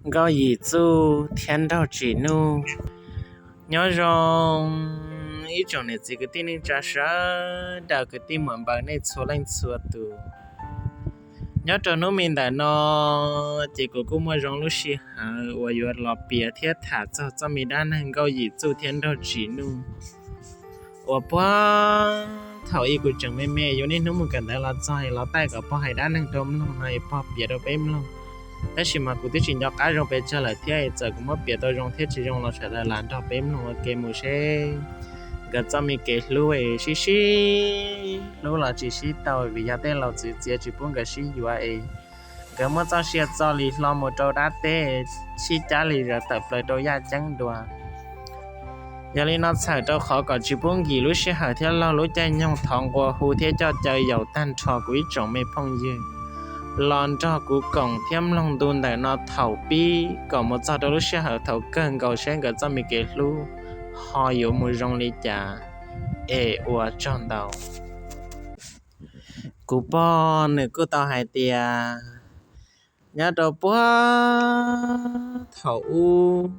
Nkauj Yim Txuj thiab Nraug Tsim Nuj. Nyob zoo ib tsoom niam txiv kwv tij neej tsa sawv daws, kwv tij muam npawg nej txhua leej txhua tus. Nyob rau hnub me ntawm no, ces kuv kuj muaj zoo lub sij hawm uas yuav los piav thiab tham txog txoj me dab neeg Nkauj Yim Txuj thiab Nraug Tsim Nuj uas puag thaum ub kuv tseem me me, yuav niaj hnub mus kawm ntawv los txog es los taij kom pog hais dab neeg rau mloog no es pog piav rau peb mloog. Tab sis mas kuv twb tsis nco qab zoo pes tsawg lawm thiab, txawm kuv muab piav tau zoo thiab tsis zoo los sawv daws lam nrog peb mloog ua ke mus seb nkawd txoj me kev hlub es sib sib hlub los tsis sib tau, vim yog tej laus txwv txiav tsis pub nkawd sib yuav es nkawd muab txoj sia txo li hlo mus rau dab teb, sib cab li zawv tawm plaws rau yaj ceeb dua. Yog li no txhawm rau qhov kom tsis pub nkim lub sij hawm thiab laug lub caij nyoog, thov nqua hu thiab coj caw yaus tag nrho kuv ib tsoom me phooj ywg los nrog kuv koom thiab mloog ntu ntawm no thaum pib kom mus txog rau lub sij hawm thaum kawg nkaus seb nkawd txoj me kev hlub ho yuav mus zoo li cas. Es ua tsaug ntau. Kuv pog nws kuj tau hais tias nyob rau puag thaum ub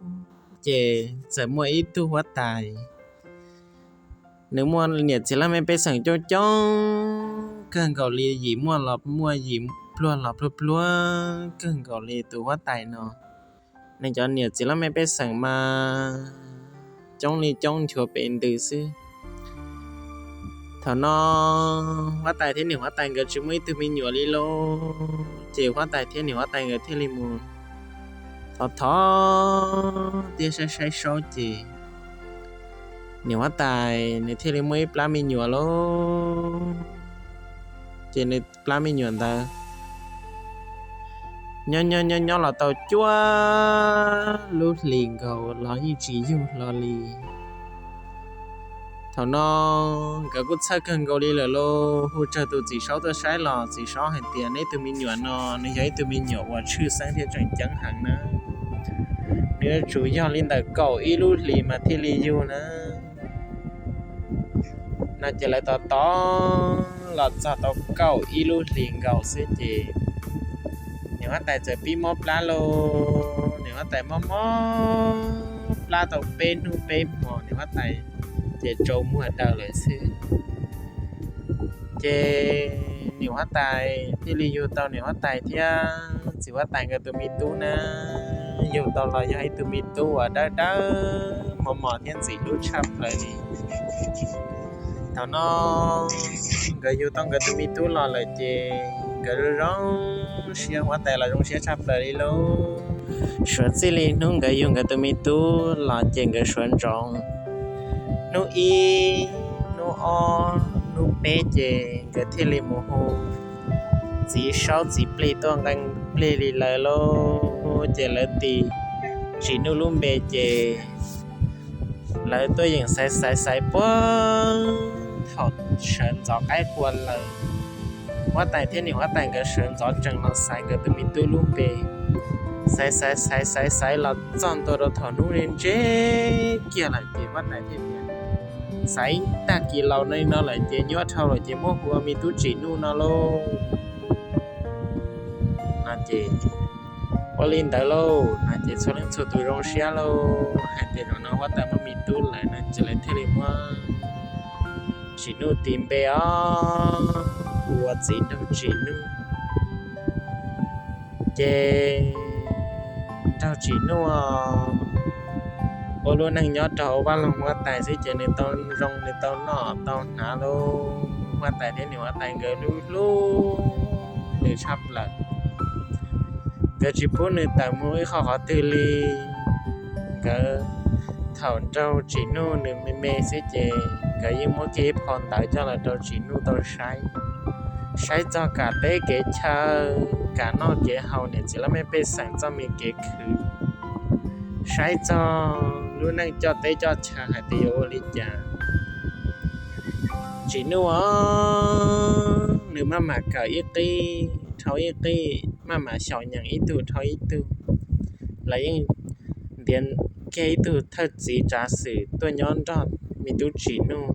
ces txawm muaj ib tug huab tais, nws muaj niam txiv laj mej pej xeem coob coob kawg nkaus li, yim muaj los muaj, yim pluag los pluag pluag kawg nkaus li. Tus huab tais no nws cov niam txiv laj mej pej xeem mas coob li coob nchuav pes ntws xwb. Thaum no huab tais thiab niam huab tais nkawd tsis muaj ib tug me nyuam li lauj, ces huab tais thiab niam huab tais nkawd thiaj li mus thov thov thiab saib saib saub ces niam huab tais nws thiaj li muaj ib plab me nyuam lauj. Ces nws plab me nyuam ntawd nyob nyob nyob nyob los tau cuaj lub hlis nkaus los yeej tsis yug hlo li. Thaum no nkawd kuj txhawj kawg nkaus li lawm lauj, hu tsawg tus txiv saub tuaj saib los txiv saub hais tias neb tus me nyuam no nws yog ib tug me nyuam uas tshwj xeeb thiab tseem ceeb heev na, nws yuav tsum yog li ntawm kaum ib lub hlis mas thiaj li yug na. No ces lawv tos tos los txog tau kaum ib lub hlis nkaus xwb ces niam huab tais txawm pib mob plab lauj. Niam huab tais mob mob plab tau peb hnub peb hmo, niam huab tais ces tsaus muag daws lawm xwb. Ces niam huab tais thiaj li yug tau niam huab tais thiab txiv huab tais nkawd tus me tub na. Yug tau los yog ib tug me tub uas dawb dawb mos mos thiab ntxim hlub tshaj plaws li. Thaum no nkawd yug tau nkawd tus me tub los lawm ces nkawd zoo zoo siab, huab tais los zoo siab tshaj plaws li lauj. Suav txij li hnub nkawd yug nkawd tus me tub los ces nkawd suav ntsoov. Hnub ib, hnub ob, hnub peb ces nkawd thiaj li mus hu txiv saub txiv plig tuaj nqee plig li lawv lauj. Ces lawv tis Tsim Nuj lub npe ces lawv tuaj yeem xaiv xaiv xaiv puag thaum sawv ntxov qaib qua lawm. Huab tais thiab niam huab tais nkawd sawv ntxov tsees los xaiv nkawd tus me tub lub npe, xaiv xaiv xaiv xaiv xaiv los txog ntua rau thaum hnub ntse kiag lawm ces huab tais thiaj tias, xaiv tag kis laus li no lawm ces nyuaj dhau lawm ces muab hu ua me tub Tsim Nuj no lauj. No ces ua li ntawd lauj, no ces txhua leej txhua tus zoo siab lauj, hais tias zaum no huab tais muaj me tub lawm no ces lawv thiaj li muab Tsim Nuj tis npe os, hu ua txiv Nraug Tsim Nuj. Ces Nraug Tsim Nuj ua lub neej nyob rau hauv vaj loog huab tais xwb ces nws tau zoo, nws tau noj tau hnav lauj. Huab tais thiab niam huab tais nkawd hlub hlub nws tshaj plaws. Nkawd tsis pub nws tawm mus ib qho qhov twg li. Nkawd, thaum Nraug Tsim Nuj nws me me xwb ces nkawd yeej muab kiag ib phau ntawv coj los rau Tsim Nuj tau saib. Saib txog kam teb kev chaw, kam noj kev haus, niam txiv laj mej pej xeem txoj me kev khwv, saib txog lub neej coj teb coj chaw hais tias yuav ua li cas. Tsim Nuj os, nws maj mam kawm ib qib dhau ib qib, maj mam xyaum nyeem ib tug dhau ib tug. Lawv yeej ntiav kiag ib tug thawj txiv tsav xwm tuaj nyob nrog me tub Tsim Nuj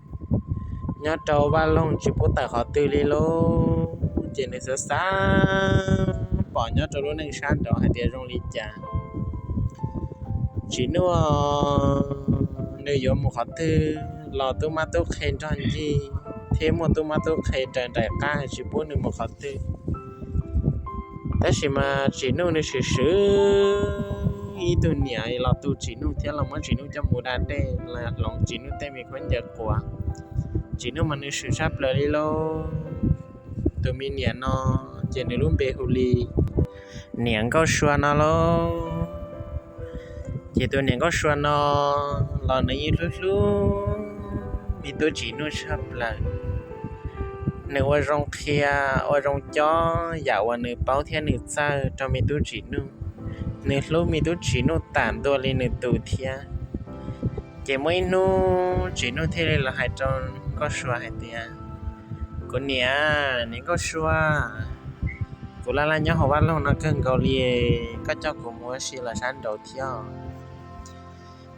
nyob rau vaj loog tsis pub tawm qhov twg li lauj. Ces nws xav xav pom nyob rau lub neej sab nraud hais tias zoo li cas. Tsim Nuj nws yuav mus qhov twg los tub mab tub qhe nrog ncig thiab muaj tub mab tub qhe raws nraim qab tsis pub nws mus qhov twg. Tab sis mas Tsim Nuj nws swm swm ib tug niam los tu Tsim Nuj thiab los muab Tsim Nuj coj mus da dej los hloov Tsim Nuj tej me khaub ncaws quas. Tsim Nuj mas nws swm tshaj plaws li lauj. Tus me niam no ces nws lub npe hu li niam Nkauj Sua no lauj. Ces tus niam Nkauj Sua no los nws yeej hlub hlub me tub Tsim Nuj tshaj plaws. Nws ua zoo qhia, ua zoo cob yam uas nws paub thiab nws txawj rau me tub Tsim Nuj. Nws hlub me tub Tsim Nuj tam ntua li nws tus thiab. Ces muaj ib hnub Tsim Nuj thiaj li los hais rau Nkauj Sua hais tias, kuv niam, niam Nkauj Sua, kuv laj laj nyob hauv vaj loog no kawg nkaus li, koj coj kuv mus ua si los sab nraud thiab.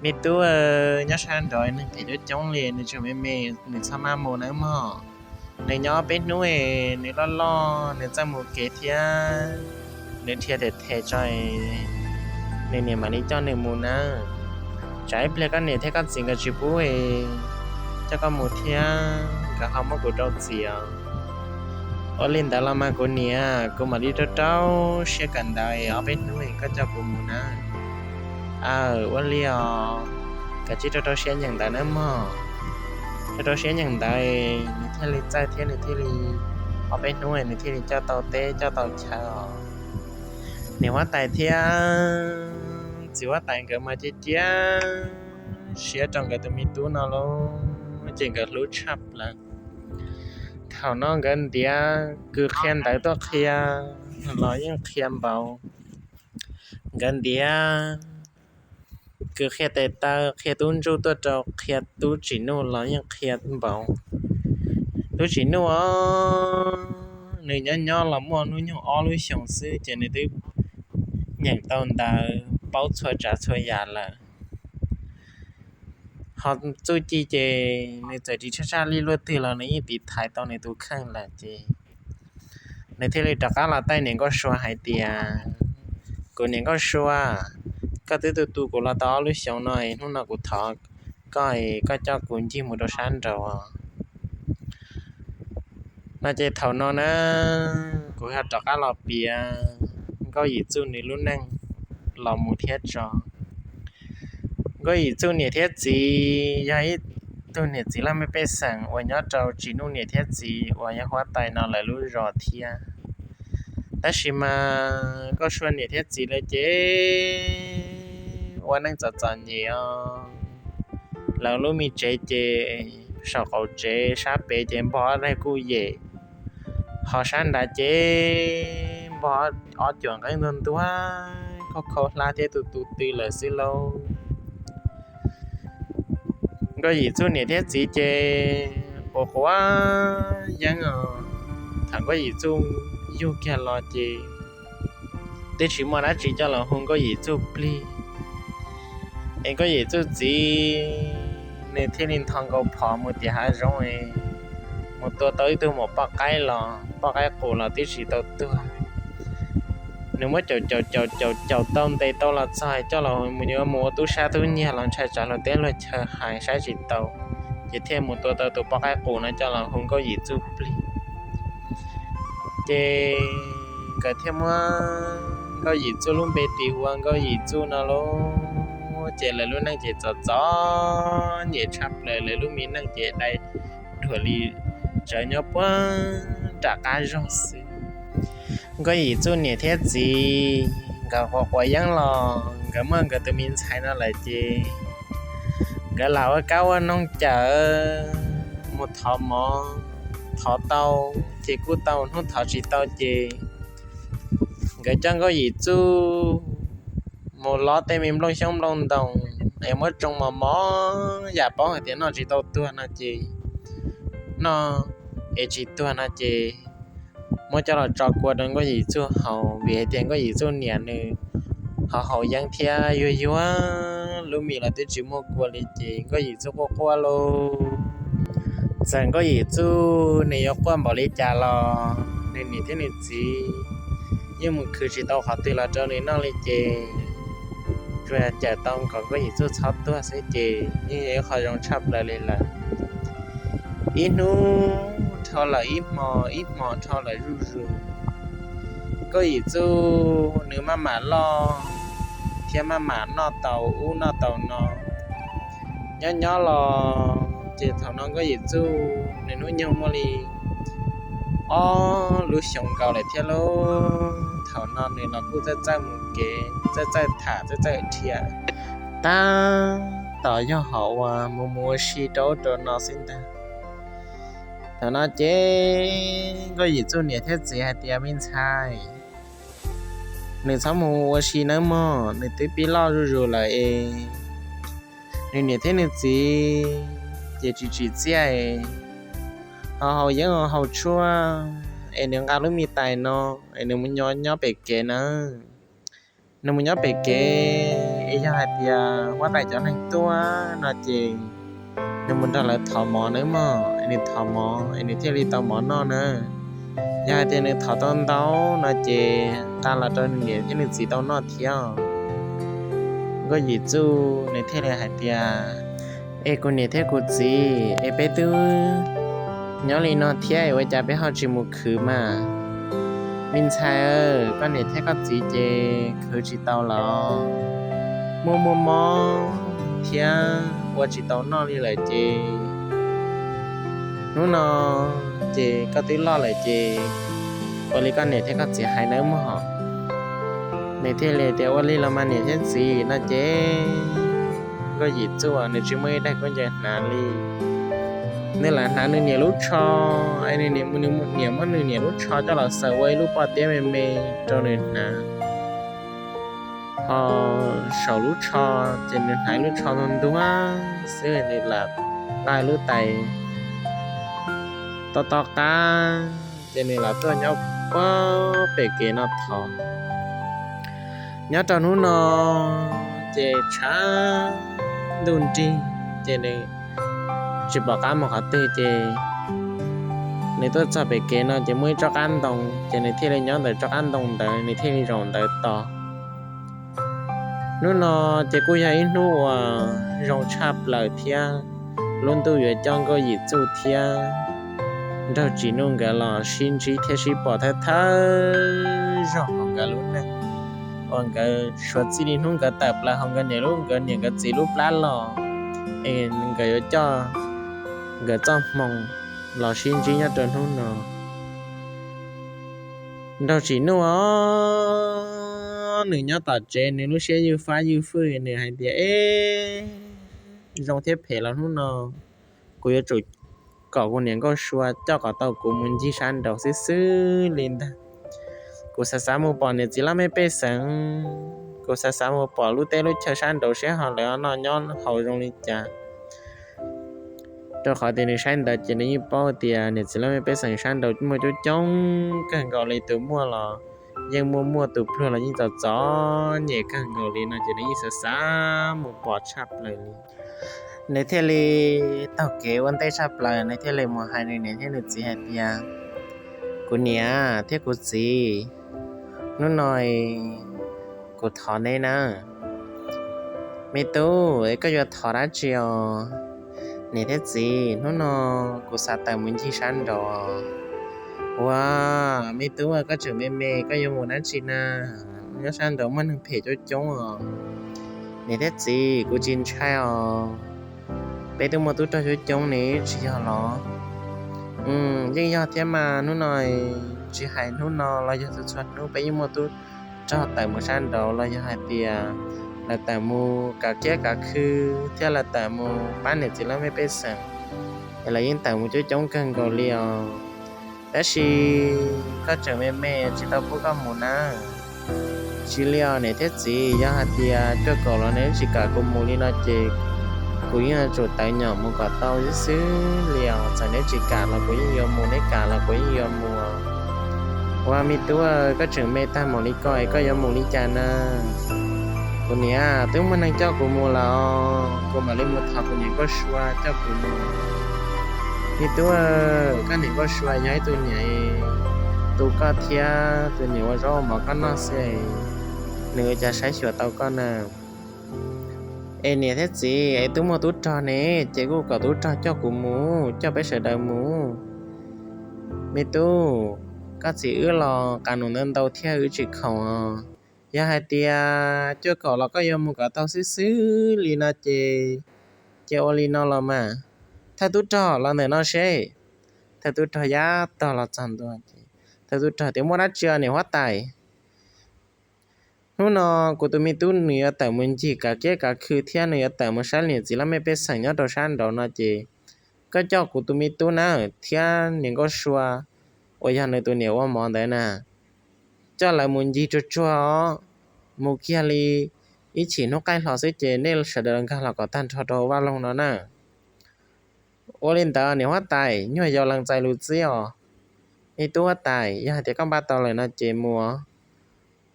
Me tub, nyob sab nraud neeg phem coob coob li, nws tseem me me, nws txhob maj mus nawb mog. Nws nyob peb hnub es nws loj loj nws txawj mus kev thiab nws dhia them them tso, nws niam mam li coj nws mus nawb. Tsam ib pliag koj niam thiab koj txiv nkawd tsis pub es coj koj mus thiab nkawd ho muab kuv rau txiv os. Ua li ntawd los mas kuv niam, kuv mam li rau rau siab kawm ntawv es ob peb hnub es koj coj kuv mus nawb. Aw, ua li os, koj cia li rau rau siab nyeem ntawv nawb mog. Rau rau siab nyeem ntawv es nws thiaj li txawj thiab nws thiaj li, ob peb hnub es nws thiaj li coj tau teb coj tau chaw os. Niam huab tais thiab txiv huab tais nkawd mas cia li cia siab rau nkawd tus me tub no lauj, ces nkawd hlub tshaj plaws. Thaum no nkawd ntiav kws qhia ntawv tuaj qhia los yeej qhia npaum, nkawd ntiav kws qhia tes taw qhia tub ntsuj tuaj rau qhia tub Tsim Nuj los yeej qhia npaum. Tub Tsim Nuj os, nws nyob nyob los muaj hnub nyoog ob lub xyoos xwb ces nws twb nyeem tau ntawv paub txhua tsav txhua yam lawm. Ho txuj ci ces nws txawm tsis tshaj tshaj li luaj twg los nws yeej tiv thaiv tau nws tus kheej lawm ces nws thiaj li rov qab los taij niam Nkauj Sua hais tias, kuv niam Nkauj Sua, koj twb tu tu kuv los tau ob lub xyoos no es hnub no kuv thov koj es koj coj kuv ncig mus rau sab nraud no ces thaum no na kuv yog rov qab los piav Nkauj Yim Txuj nws lub neej los mus thiab tso. Nkauj Yim Txuj niam thiab txiv yog ib tug niam txiv laj mej pej xeem uas nyob rau Tsim Nuj niam thiab txiv uas yog huab tais no lawv lub zos thiab. Tab sis mas Nkauj Sua niam thiab txiv lawv ces ua neej txom txom nyem os. Lawv lub me tsev ces saum qaum tsev sab pem ces npog ob daig kuj yem, ho sab nrad ces npog ob cuam nqeeb ntuag ntuag khaub khaub hlab thiab tu tu tw lawm xwb lauj. Nkauj Yim Txuj niam thiab txiv ces quav quav yeeb os. Thaum Nkauj Yim Txuj yug kiag los ces twb tsis muaj dab tsi coj los hu Nkauj Yim Txuj plig. Es Nkauj Yim Txuj txiv nws thiaj li nthos nkaus phom mus tim hav zoov es mus tua tau ib tug maum poj qaib los, poj qaib qus los twb tsis tau tuag. Nws muab caum caum caum caum caum tau ntes tau los txog coj los mus yuav mus ua tub sab tub nyiag los ntshai tsam luag teb luag chaw hais saib tsis tau, ces thiaj mus tua tau tus poj qaib qus no coj los hu Nkauj Yim Txuj plig. Ces nkawd thiaj muab Nkauj Yim Txuj lub npe tis ua Nkauj Yim Txuj no lauj. Ces lawv lub neej ces txom txom nyem tshaj plaws, lawv lub me neej ces dai dhuam li tsawv nyob puag nram qab zog xwb. Nkauj Yim Txuj niam thiab txiv nkawd quav quav yeeb los nkawd muaj nkawd tus me ntxhais no lawm ces nkawd lam ua kab ua noog cawm mus thov mov, thov tau ces kuj tau, hnub thov tsis tau ces nkawd coj Nkauj Yim Txuj mus lob tej me nplooj xyoob nplooj ntoos es muab tsoo mos mos yam paub hais tias noj tsis tau tuag no ces noj, es tsis tuag no ces muab coj los tso kua rau Nkauj Yim Txuj haus, vim hais tias Nkauj Yim Txuj niam nws haus haus yeeb thiab yuag yuag lub mis los twb tsis muaj kua li ces Nkauj Yim Txuj quaj quaj lauj. Txawm Nkauj Yim Txuj nws yuav quaj npaum li cas los nws niam thiab nws txiv yeej mus khwv tsis tau qhov twg los rau nws noj li ces Tsuas yog cawm tau kom Nkauj Yim Txuj txhob tuag xwb ces yeej yog ib qho zoo tshaj plaws li lawm. Ib hnub dhau lawm ib hmo, ib hmo dhau lawm zuj zus. Nkauj Yim Txuj nws maj mam loj thiab maj mam noj tau ub noj tau no. Nyob nyob los ces thaum no Nkauj Yim Txuj nws hnub nyoog muaj li ob lub xyoos nkaus lawm thiab lauj. Thaum no nws los kuj txawj txawj mus kev, txawj txawj tham, txawj txawj dhia, tab tom yog hom uas mus mus ua si rau ub rau no xwb ntag. Thaum no ces Nkauj Yim Txuj niam thiab txiv hais tias, me ntxhais, nws txhob mus ua si nawb mog, nws twb pib loj zuj zus lawm es nws niam thiab nws txiv ces tsis tsim txiaj es ho haus yeeb haus tshuaj es nws nqa lub me tais no es nws mus nyob nyob pem kev nawb. Nws mus nyob pem kev es yog hais tias huab tais cov neeg tuaj no ces nws mus nrog lawv thov mov nawb mog, es nws thov mov es nws thiaj li tau mov noj nawb. Yog hais tias nws thov tau ntau no ces nqa los rau nws niam thiab nws txiv tau noj thiab. Nkauj Yim Txuj nws thiaj li hais tias, es kuv niam thiab kuv txiv es peb twb nyob li no thiab es ua cas peb ho tsis mus khwv mas? Me ntxhais, koj niam thiab koj txiv ces khwv tsis tau los muaj muaj mob thiab ua tsis tau noj li lawm ces hnub no ces koj twb loj lawm ces ua li koj niam thiab koj txiv hais nawb mog. Nws thiaj li tias, ua li los mas niam thiab txiv no ces Nkauj Yim Txuj nws tsis muaj ib daim kub ncaws hnav li. Nws lam hnav nws niam lub tsho, es nws niam muab nws niam lub tsho coj los xaws ua ib lub pob tiab me me rau nws hnav. Ho saum lub tsho ces nws hnav ib lub tsho ntuag ntuag xwb, nws lam nqa lub tais to to qab ces nws lam tuaj nyob puag pem kev no thov. Nyob rau hnub no ces tshav ntuj nrig ces nws tsis pom qab mus qhov twg ces nws tuaj txog pem kev no ces muaj ib tsob qab ntoo ces nws thiaj li nyob ntawm tsob qab ntoo ntawd, nws thiaj li zaum ntawd tos. Hnub no ces kuj yog ib hnub uas zoo tshaj plaws thiab lub ntuj yuav coj Nkauj Yim Txuj thiab Nraug Tsim Nuj nkawd los sib ntsib thiab sib pom thawj thawj zaug hauv nkawd lub neej uas nkawd suav txij li hnub nkawd tawm plaws hauv nkawd niam lub, nkawd niam nkawd txiv lub plab los es nkawd yuav coj nkawd txoj hmoo los sib ntsib nyob rau hnub no. Nraug Tsim Nuj os, nws nyob tom tsev nws lub siab ywj fab ywj fwj, nws hais tias, eb, zoo thiab phem los hnub no kuv yuav tsum kom kuv niam Nkauj Sua coj kom tau kuv mus ncig sab nraud xwb xwb li ntag. Kuv xav xav mus pom niam txiv laj mej pej xeem, kuv xav xav mus pom lub teb lub chaw sab nraud seb ho lawv noj nyob haus zoo li cas. Rau qhov tias nws saib ntawd ces nws yeej paub tias niam txiv laj mej pej xeem sab nraud muaj coob coob kawg nkaus li, tus muaj los yeej muaj muaj, tus pluag los yeej txom txom nyem kawg nkaus li no ces nws yeej xav xav mus pom tshaj plaws li. Nws thiaj li taug kev ua ntej tshaj plaws, nws thiaj li mus hais nws niam thiab nws txiv hais tias, kuv niam thiab kuv txiv, hnub no kuv thov neb na. Me tub, koj yuav thov dab tsi os? Niam thiab txiv, hnub no kuv xav tawm mus ncig sab nraud. Ua, me tub, koj tseem me me koj yuav mus dab tsi na? Nyob sab nraud muaj neeg phem coob coob os. Niam thiab txiv, kuv tsis ntshai os. Peb twb muaj tub rog coob coob ne, tsis yog los? Yeej yog thiab mas, hnub no tsis hais hnub no los yog txhua txhua hnub peb yeej muaj tub rog tawm mus sab nraud los yog hais tias lawv tawm mus kav kiab kav khw thiab lawv tawm mus pab niam txiv laj mej pej xeem es lawv yeej tawm mus coob coob kawg nkaus li os. Tab sis koj tseem me me tsis tau pub koj mus na. Tsis li os niam thiab txiv, yog hais tias cuaj kaum los neb tsis kam kuv mus li no ces kuv yeej yuav tsum tawv nyom mus kom tau xwb xwb li os. Txawm neb tsis kam los kuv yeej yuav mus, neb kam los kuv yeej yuav mus. Ua me tub, koj tseem me tag mus li ko es koj yuav mus li cas na? Kuv niam, twb muaj neeg coj kuv mus lawm, kuv mam li mus thov kuv niam Nkauj Sua coj kuv mus. Me tub, koj niam Nkauj Sua yog ib tug niam tu koj thiab tus niam ua zaub ua mov koj noj xwb, nws ua cas saib xyuas tau koj na? Es niam thiab txiv, es twb muaj tub rog ne, ces kuj kom tub rog coj kuv mus, coj peb sawv daws mus. Me tub, koj txiv wb los qas num ntau ntau thiab wb tsis khoom os. Yog hais tias cuaj kaum los koj yuav mus kom tau xwb xwb li no ces, ces ua li no los mas, thawj tub rog los ntawm no seb. Thawj tub rog yab tog los txog ntua ces thawj tub rog tias, muaj dab tsi niam huab tais? Hnub no kuv tus me tub nws yuav tawm mus ncig kav kiab kav khw thiab nws yuav tawm mus saib niam txiv laj mej pej xeem nyob rau sab nraud no ces, koj coj kuv tus me tub na thiab niam nkauj sua uas yog nws tus niam ua mov ntawd na, coj lawv mus ncig tsuag tsuag os, mus kiag li ib chim hnub qaij hlo xwb ces nej sawv daws nkag los kom tag nrho rau vaj loog no na. Ua li ntawd niam huab tais, nyuag yau lees txais lus txib os. Me tub huab tais, yog hais tias koj npaj tau lawm no ces mus.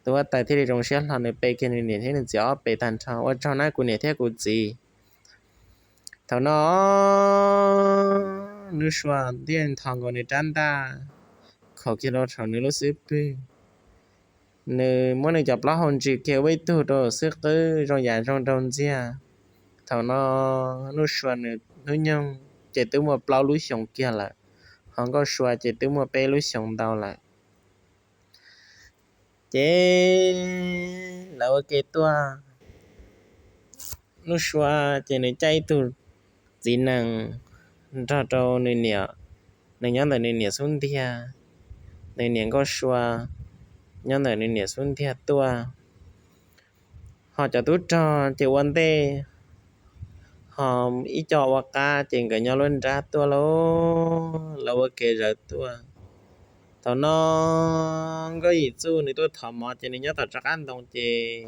Tus huab tais thiaj li zoo siab hlo, nws pe kiag nws niam thiab nws txiv ob pem tag nrho, ua tsaug na kuv niam thiab kuv txiv. Thaum no Nuj Sua thiaj nthos nkaus nws rab ntaj, khaum kiag rau saum nws lub xub pwg. Nws muab nws cov plaub hau ntsis kiag ua ib tug rau xwb qwb zoo yam zoo nraug ntxiag. Thaum no Nuj Sua nws hnub nyoog ces twb muaj plaub lub xyoos kiag lawm, ho Nkauj Sua ces twb muaj peb lub xyoos ntau lawm. Ces lawv ua ke tuaj, Nuj Sua ces nws caij ib tug txiv nees nrog rau nws niam, nws nyob ntawm nws niam xub ntiag, nws niam Nkauj Sua nyob ntawm nws niam xub ntiag tuaj. Ho cov tub rog ces ua ntej, ho ib co ua qab ces nkawd nyob lub nrab tuaj lauj, lawv ua ke zawv tuaj. Thaum no Nkauj Yim Txuj nws tuaj thov mov ces nws nyob tom rov qab ntoo ces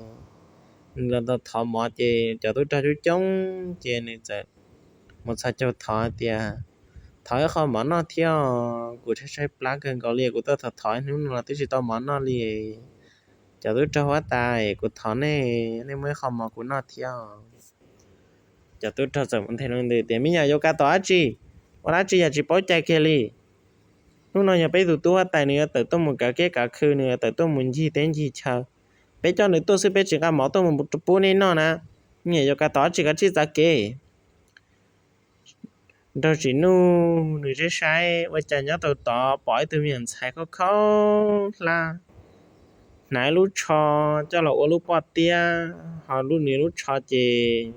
nws los thov mov ces cov tub rog coob coob ces nws txawm mus txhos caug thov tias, thov ib qho mov noj thiab, kuv tshaib tshaib plab kawg nkaus li, kuv tuaj thov thov ib hnub no los twb tsis tau mov noj li. Cov tub rog huab tais, kuv thov nej, nej muab ib qho mov kuv noj thiab. Cov tub rog txawm mus nthe loo ntws tias, me nyuam yuav kav tom dab tsi? Ua dab tsi yog tsis paub cai kiag li? Hnub no yog peb tus tub huab tais nws yuav tawm tuaj mus kav kiab kav khw, nws yuav tawm tuaj mus ncig teb ncig chaw. Peb coj nws tuaj xwb peb tsis nqa mov tuaj mus pub nej noj na. Me nyuam yuav kav tom dab tsi, kav tsij txav kev. Nraug Tsim Nuj nws saib saib ua cas nyob tau tod pom ib tug me nyuam ntxhais khaub khaub hlab, hnav ib lub tsho coj los ua lub pob tiab, ho lub nws lub tsho ces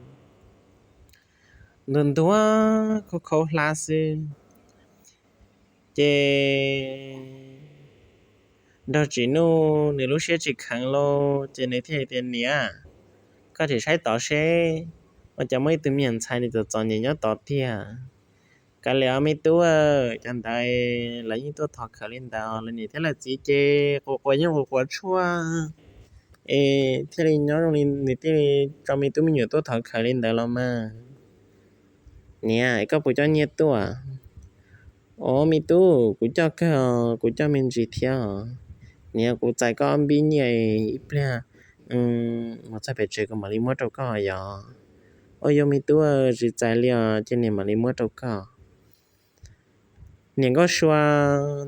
ntuag ntuag khaub khaub hlab xwb. Ces Nraug Tsim Nuj nws lub siab tsis kheev lauj, ces nws thiaj tias, niam, koj tsis saib tod seb, ua cas muaj ib tug me nyuam ntxhais nws txom txom nyem nyob tod tiag. Kav liam me tub, cov ntawd lawv yeej tuaj thov khawm li ntawd, lawv niam thiab lawv txiv ces quas quas yeej quas quas tshuaj, es thiaj li nyob zoo li nws thiaj li tso me tub me nyuam tuaj thov khawm li ntawd los mas. Niam, koj puas coj nyiaj tuaj? Os me tub, kuv coj kawg, kuv coj me ntsis thiab. Niam, kuv txais koj ob npib nyiaj, ib pliag mus txog pem tsev kuv mam li muab rau koj yom. Ua yog me tub, tsis txais li os, ces niam mam li muab rau koj. Niam Nkauj Sua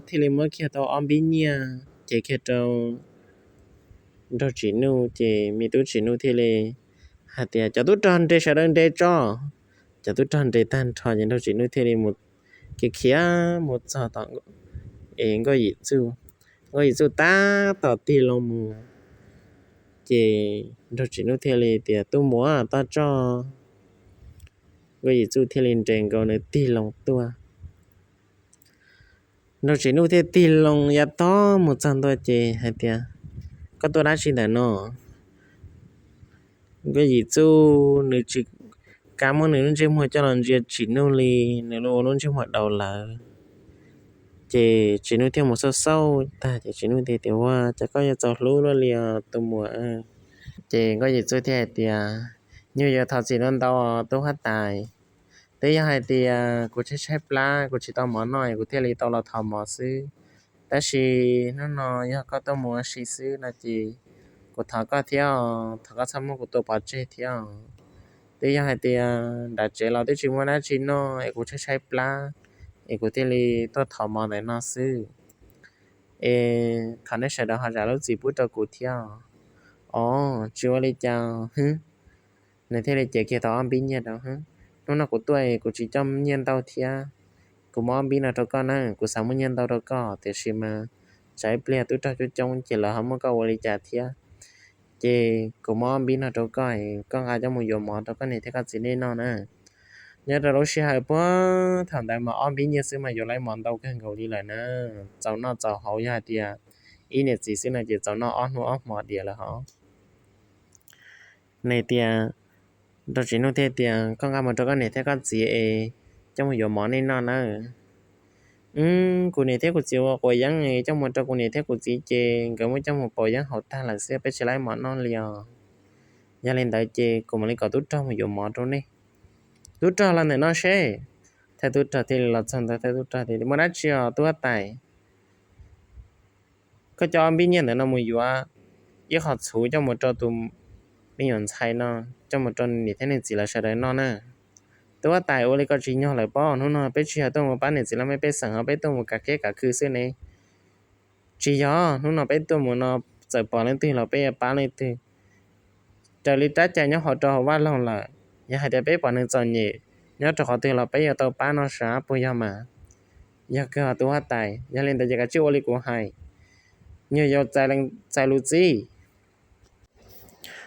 thiaj li muab kiag tau ob npib nyiaj cev kiag rau Nraug Tsim Nuj, ces me tub Tsim Nuj thiaj li hais tias, cov tub rog nres sawv daws nres tso. Cov tub rog nres tag nrho ces Nraug Tsim Nuj thiaj li mus khiav khiav mus txog tom Nkauj Yim Txuj. Nkauj Yim Txuj tab tom tig loo mus, ces Nraug Tsim Nuj thiaj li tias, tub muam, toj tsoj. Nkauj Yim Txuj thiaj li nres nkaus nws tig loo tuaj. Nraug Tsim Nuj thiaj tig loo yav tog mus txog ntua ces hais tias, koj tuaj dab tsi ntawm no? Nkauj Yim Txuj nws tsis kam muab nws lub ntsej muag coj los ntsia Tsim Nuj li, nws ua lub ntsej muag daus lawm. Ces Tsim Nuj thiaj mus xauj xauj tag ces Tsim Nuj thiaj tias, ua cas koj yuav txaus hlub luaj li os tus muam? Ces Nkauj Yim Txuj thiaj hais tias, nyuag yuav thov txim ntau ntau os tub huab tais. Twb yog hais tias kuv tshaib tshaib plab, kuv tsis tau mov noj es kuv thiaj li tau los thov mov xwb. Tab sis hnub no yog koj tuaj mus ua si xwb no ces kuv thov koj thiab os, thov koj txhob muab kuv tua pov tseg thiab os. Twb yog hais tias nram tsev los twb tsis muaj dab tsi noj es kuv tshaib tshaib plab, es kuv thiaj li tuaj thov mov ntawm no xwb. Es thov nej sawv daws ho zam lub txim pub rau kuv thiab os. Os, tsis ua li cas. Nws thiaj li cev kiag tau ob npib nyiaj rau. Hnub no kuv tuaj kuv tsis coj nyiaj ntau thiab, kuv muab ob npib no rau koj na, kuv xav muab nyiaj ntau rau koj tiam sis mas tsam ib pliag tub rog coob coob ces lawv ho muab koj ua li cas thiab. Ces kuv muab ob npib no rau koj, koj nqa coj mus yuav mov rau koj niam thiab koj txiv nej noj na. Nyob rau lub sij hawm puag thaum ntawd mas ob npib nyiaj xwb mas yuav tau mov ntau kawg nkaus li lawm na. Txaus noj txaus haus, yog hais tias ib niam txiv xwb no ces txaus noj ob hnub ob hmo diam lawm hos. Nws tias, Nraug Tsis Nuj thiaj tias, Koj nqa mus rau koj niam thiab koj txiv es coj mus yuav mov nej noj nawb. Kuv niam thiab kuv txiv ua quav yeeb, coj mus rau kuv niam thiab kuv txiv ces nkawd muab coj mus pauv yeeb haus tag lawm xwb, peb tsis tau mov noj li os. Yog li ntawd ces kuv mam li kom tub rog mus yuav mov rau nej. Tub rog, los ntawm no seb. Thawj tub rog thiaj li los txog ntawd, thawj tub rog tias, Muaj dab tsi os tub huab tais? Koj coj ob npib nyiaj ntawm no mus yuav ib qho txhuv coj mus rau tus me nyuam ntxhais no, coj mus rau niam thiab niam txiv lawv sawv daws noj na. Tub huab tais, ua li koj tsis nyog lawm pob, hnub no peb tsis yog tuaj mus pab niam txiv laj mej pej xeem, peb tuaj mus kav kiab kav khw xwb ne. Tsis yog, hnub no peb tuaj mus no txawm pom leej twg los peb yuav pab leej twg. Raws li rab cai nyob hauv rau hauv vaj loog lawm, yog hais tias peb pom neeg txom nyem nyob rau qhov twg los peb yuav tau pab no sav, puas yog mas? Yog kawg os tub huab tais, yog li ntawd ces kav tsij ua li kuv hais, nyuag yau txais lus txib.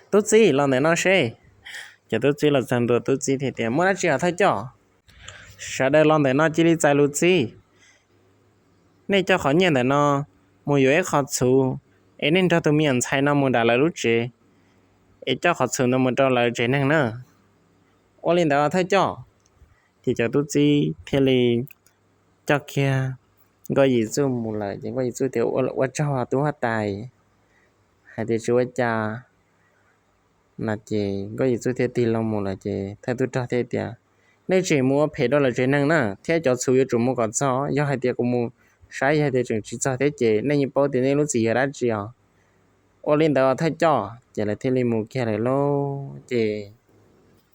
Tub txib, los ntawm no seb. Ces tub txib los txog ntua, tub txib thiaj tias, Muaj dab tsi os thawj coj? Sawv daws los ntawm no cia li txais lus txib. Nej coj qhov nyiaj ntawm no mus yuav ib qho txhuv, es nej nrog tus me nyuam ntxhais no mus nram lawv lub tsev, es coj qhov txhuv ntawd mus rau lawv tsev neeg na. Ua li ntawd thawj coj. Ces cov tub txib thiaj li coj kiag Nkauj Yim Txuj mus lawm. Ces Nkauj Yim Txuj tias, Ua tsaug tub huab tais, hais tias tsis ua cas. No ces Nkauj Yim Txuj thiaj tig loo mus lawm. Ces thawj tub rog thiaj tias, Nej tsis mus ua phem rau lawv tsev neeg na, thiab cov txhuv yuav tsum mus kom txog. Yog hais tias kuv mus saib yog hais tias tseem tsis txog thiab ces nej yeej paub tias nej lub txim yog dab tsi os. Ua li ntawd thawj coj. Ces lawv thiaj li mus kiag lawm lauj. Ces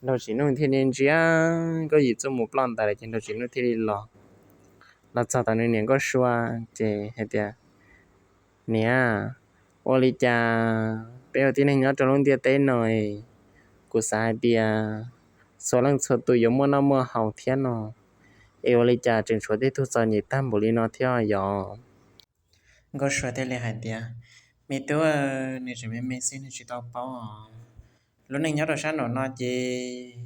Nraug Tsis Nuj thiaj li ntsia Nkauj Yim Txuj mus ploj ntawd lawm ces Nraug Tsis Nuj thiaj li los, los txog tom nws niam Nkauj Sua, ces hais tias, Niam, ua li cas peb ua tib neeg nyob rau lub ntiaj teb no, kuv xav hais tias txhua leej txhua tus yuav muaj noj muaj haus thiab no, es ua li cas tseem tshuav tej tug txom nyem tag npaum li no thiab yom? Nkauj Sua thiaj li hais tias, Me tub, nws tseem me me xwb nws tsis tau paub os. Lub neej nyob rau sab nraum no ces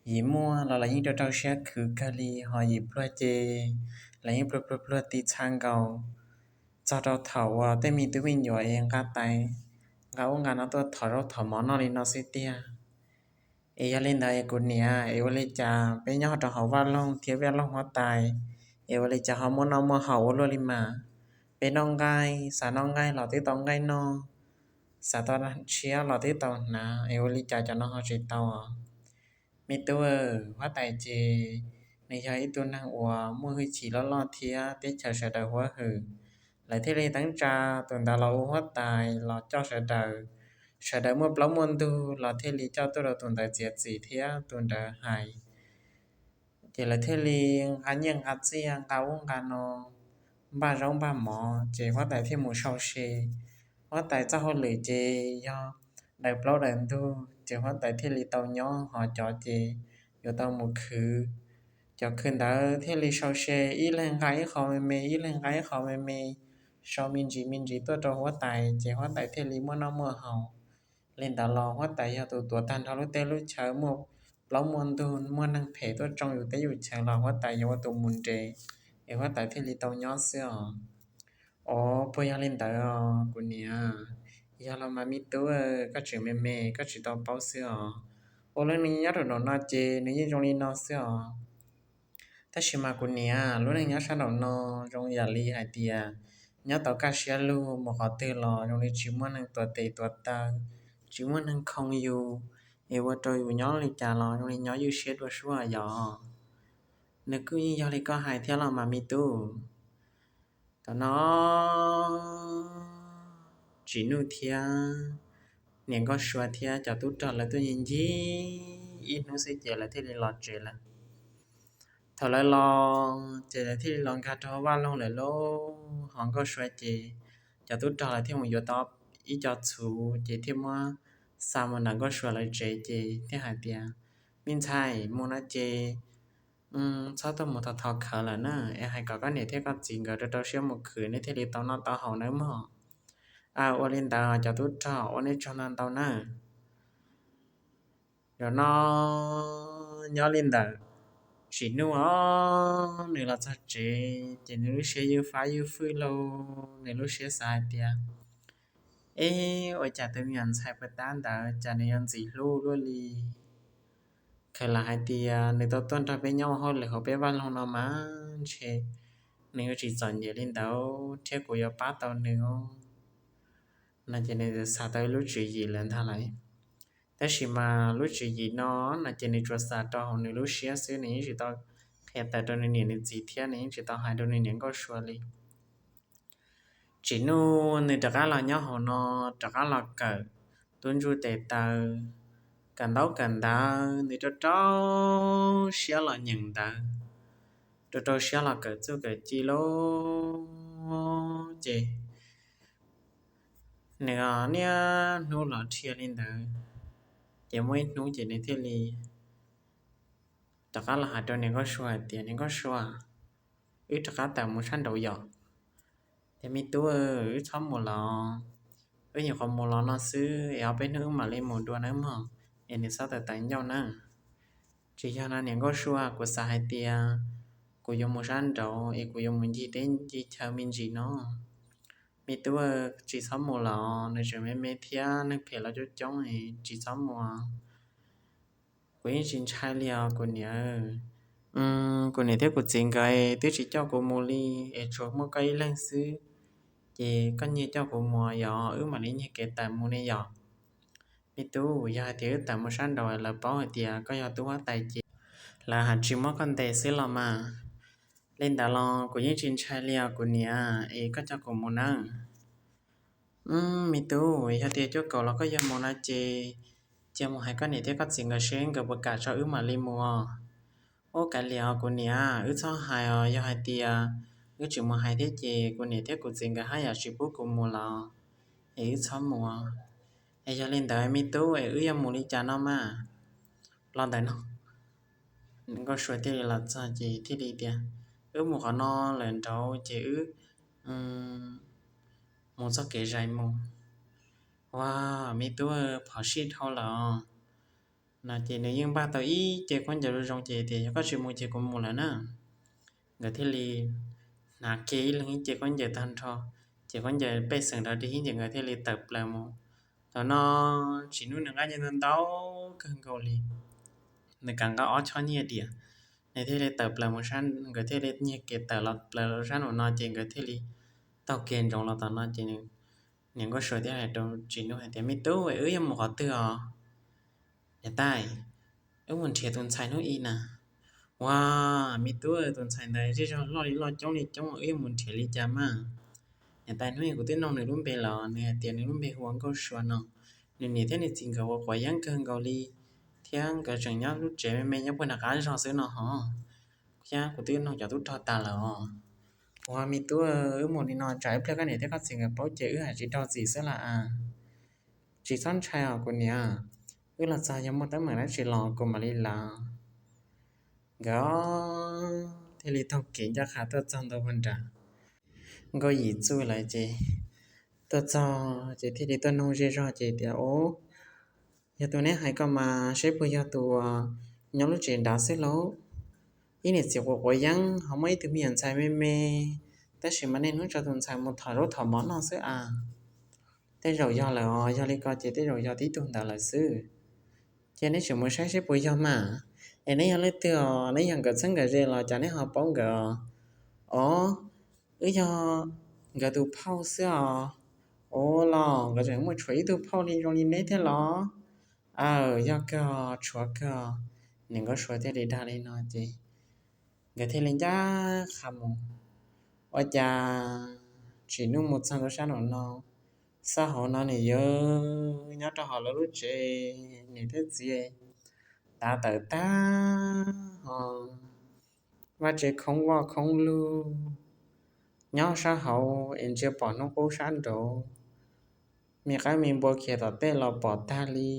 yim muaj los lawv yeej rau rau siab khwv kawg li, ho yim pluag ces lawv yeej pluag pluag pluag ti txha nkaus. Txog rau thaum uas tej me tub me nyuam es nqa tais, nqa ub nqa no tuaj thov zaub thov mov noj li no xwb tiag. Es yog li ntawd es kuv niam, es ua li cas peb nyob rau hauv vaj loog thiab vaj loog huab tais, es ua li cas ho muaj noj muaj haus ua luaj li mas? Peb noj nqaij, xav noj nqaij los twb tau nqaij noj, xav tau tshiab los twb tau hnav, es ua li cas cov no ho tsis tau? Me tub, huab tais ces nws yog ib tug neeg uas muaj hwj chim loj loj thiab teb chaws sawv daws huab hwm. Lawv thiaj li teeb tsa tus ntawd los ua huab tais los coj sawv daws. Sawv daws muaj plaub muaj ntug los thiaj li coj tuaj rau tus ntawd txiav txim thiab tus ntawd hais. Ces lawv thiaj li nqa nyiaj nqa txiaj, nqa ub nqa no, npaj zaub npaj mov, ces huab tais thiaj mus sau se. Huab tais txoj hauj lwm ces yog daws plaub daws ntug, ces huab tais thiaj li tau nyob, ho cov ces yuav tau mus khwv. Cov khwv ntawd thiaj li sau se, ib leeg nqa ib qho me me, ib leeg nqa ib qho me me, sau me ntsis me ntsis tuaj rau huab tais, ces huab tais thiaj li muaj noj muaj haus. Li ntawd los huab tais yog tus tuav tag nrho lub teb lub chaw, muaj plaub muaj ntug, muaj neeg phem tuaj tsoo yus teb yus chaw los huab tais yog ua tus mus nres, es huab tais thiaj li tau nyob xwb os. Os, puas yog li ntawd os kuv niam? Yog los mas me tub, koj tseem me me koj tsis tau paub xwb os. Ua lub neej nyob rau nraum no ces nws yeej zoo li no xwb os. Tab sis mas kuv niam, lub neej nyob sab nraum no zoo yam li hais tias nyob tau kaj siab lug, mus qhov twg los zoo li tsis muaj neeg tuav tes tuav taw, tsis muaj neeg khoo yus, es ua rau yus nyob li cas los zoo li nyob ywj siab dua suab yom. Nws kuj yeej yog li koj hais thiab los mas me tub. Thaum no Tsis Nuj thiab niam Nkauj Sua thiab cov tub rog lawv tuaj ncig ncig ib hnub xwb ces lawv thiaj li los tsev lawm. Thaum lawv los ces lawv thiaj li los nkag rau hauv vaj loog lawm lauj. Ho Nkauj Sua ces cov tub rog lawv thiaj mus yuav tau ib co txhuv ces thiaj muab xa mus ntawm Nkauj Sua lawv tsev ces thiaj hais tias, Me ntxhais, mus no ces txhob tuaj mus thov thov khawv lawm na, es hais kom koj niam thiab koj txiv nkawd rau rau siab mus khwv nej thiaj li tau noj tau haus nawb mog. Ua li ntawd cov tub rog ua nej tsaug ntau ntau nawb. Zaum no nyob li ntawm Tsim Nuj os, nws los txog tsev ces nws lub siab ywj fab ywj fwj lauj, nws lub siab xav hais tias, Eb, ua cas tus me nyuam ntxhais puas tab ntawd cas nws yuav ntxim hlub luaj li? Khaws lam hais tias nws tau tuaj nrog peb nyob ua hauj lwm hauv peb vaj loog no mas ntshe nws yuav tsis txom nyem li ntawd thiab kuv yuav pab tau nws os. No ces nws xav tau lub tswv yim lawm ntag lauj. Tab sis mas lub tswv yim no, no ces nws tsuas xav rau hauv nws lub siab xwb, nws yeej tsis tau qhia tawm rau nws niam nws txiv thiab nws yeej tsis tau hais rau nws niam Nkauj Sua li. Tsim Nuj nws rov qab los nyob hauv no, rov qab los kawm tub ntsuj tes taw, kawm ntaub kawm ntawv, nws rau rau siab los nyeem ntawv, rau rau siab los kawm txuj kawm ci lauj. Ces nws niaj hnub los dhia li ntawd, ces muaj ib hnub ces nws thiaj li rov qab los hais rau niam Nkauj Sua hais tias, Niam Nkauj Sua, wb rov qab tawm mus sab nraud yom. Tias, Me tub, wb txhob mus los, wb nyuam qhuav mus los no xwb es ob peb hnub wb mam li mus dua nawb mog, es nws txhob tawm tawv ncauj nawb. Tsis yog no niam Nkauj Sua, kuv xav hais tias kuv yuav mus sab nraud es kuv yuav mus ncig teb ncig chaw me ntsis no. Me tub, tsis txhob mus los, nws tseem me me thiab neeg phem los coob coob, tsis txhob mus. Kuv yeej tsis ntshai li os kuv niam. Kuv niam thiab kuv txiv nkawd twb tsis coj kuv mus li, es tsuas muaj koj ib leeg xwb, ces koj nyiag coj kuv mus yog wb mam li nyiag kev tawm mus ne yom. Me tub, yog hais tias wb tawm mus sab nraud lawv paub hais tias koj yog tub huab tais ces lawv haj tsis muab koj ntes xwb los mas. Li ntawd los kuv yeej tsis ntshai li os kuv niam, es koj coj kuv mus nawb. Me tub, yog tias cuaj kaum los koj yuav mus no ces cia mus hais koj niam thiab koj txiv nkawd seb nkawd puas kam tso wb mam li mus os. Ub, kav liam os kuv niam, wb txhob hais os, yog hais tias wb tsis mus hais thiab ces kuv niam thiab kuv txiv nkawd haj yam tsis pub kuv mus los, es wb txhob mus. Es yog li ntawd me tub, es wb yuav mus li cas no mas? Los ntawm no, Nkauj Sua thiaj li los txog ces thiaj li tias, Wb mus qhov no lawm nraud ces wb mus txoj kev zais mus. Ua, me tub, phom sij dhau lawm os. No ces nws yeej npaj tau ib ce khaub ncaws zoo zoo ces tias, Yog koj tsis mus ces kuv mus lawm na. Nkawd thiaj li hnav kiag ib leeg ib ce khaub ncaws tag nrho, ces khaub ncaws pej xeem rau dig ib ces nkawd thiaj li tawm plaws mus. Thaum no Tsim Nuj nws nqa nyiaj ntau ntau kawg nkaus li, nws kav nqa ob choj nyiaj diam, nws thiaj li tawm plaws mus sab, nkawd thiaj li nyiag kev tawm los plaws sab nraum no ces nkawd thiaj li taug kev ntsoov los tom no ces niam Nkauj Sua thiaj hais rau Tsim Nuj hais tias, Me tub, wb yuav mus qhov twg os? Niam tais, wb mus nrhiav tus ntxhais hnub i na. Ua, me tub, tus ntxhais ntawd zej zog loj li loj coob li coob, wb yuav mus nrhiav li cas mas? Niam tais, hnub i kuv twb noog nws lub npe los, nws hais tias nws lub npe hu ua Nkauj Sua no. Nws niam thiab nws txiv nkawd ua quav yeeb kawg nkaus li, thiab nkawd tseem nyob lub tsev me me nyob puag nram qab zog xwb no hos. Thiab kuv twb noog cov tub rog tas lawm os. Ua, me tub, wb mus li no tsam ib pliag koj niam thiab koj txiv nkawd paub ces wb haj tsis raug txim xwb las as. Tsis txhob ntshai os kuv niam, wb los txog yog muaj teeb meem dab tsi los kuv mam li lawv. Nkawd thiaj li taug kev ncaj qha tuaj txog ntua puag nram Nkauj Yim txuj lawm ces tuaj txog ces thiaj li tuaj noog zej zog ces tias, Ub, yog tus neb hais ko mas seb puas yog tus uas nyob lub tsev nrad xwb lauj? Ib niam txiv quav quav yeeb ho muaj ib tug me nyuam ntxhais me me, tab sis mas niaj hnub tso tus ntxhais mus thom zaub thom mov noj xwb as. Tej zaum yog lawm os, yog li ko ces tej zaum yog tib tug ntawd lawm xwb. Ces neb tseem mus saib seb puas yog mas, es neb yog leej twg os, neb yog nkawd txheeb nkawd ze los cas neb ho paub nkawd os? Os, wb yog nkawd tus phauj xwb os. Ua los nkawd tseem muaj tshuav ib tug phauj li zoo li neb thiab los? Aw, yog kawg, tshuav kawg. Niam Nkauj Sua thiaj li dag li no ces nkawd thiaj li ncaj qha mus. Ua cas Tsim Nuj mus txog rau sab nraum no, xauj hauv no nws yawg nyob rau hauv lawv lub tsev, niam thiab txiv tav tawm tag ho, vaj tsev khoob voj khoob lug, nyob sab hauv es ntsia pom hnub qub sab nraud. me qaib me npua khiav tom tej los pom tag li.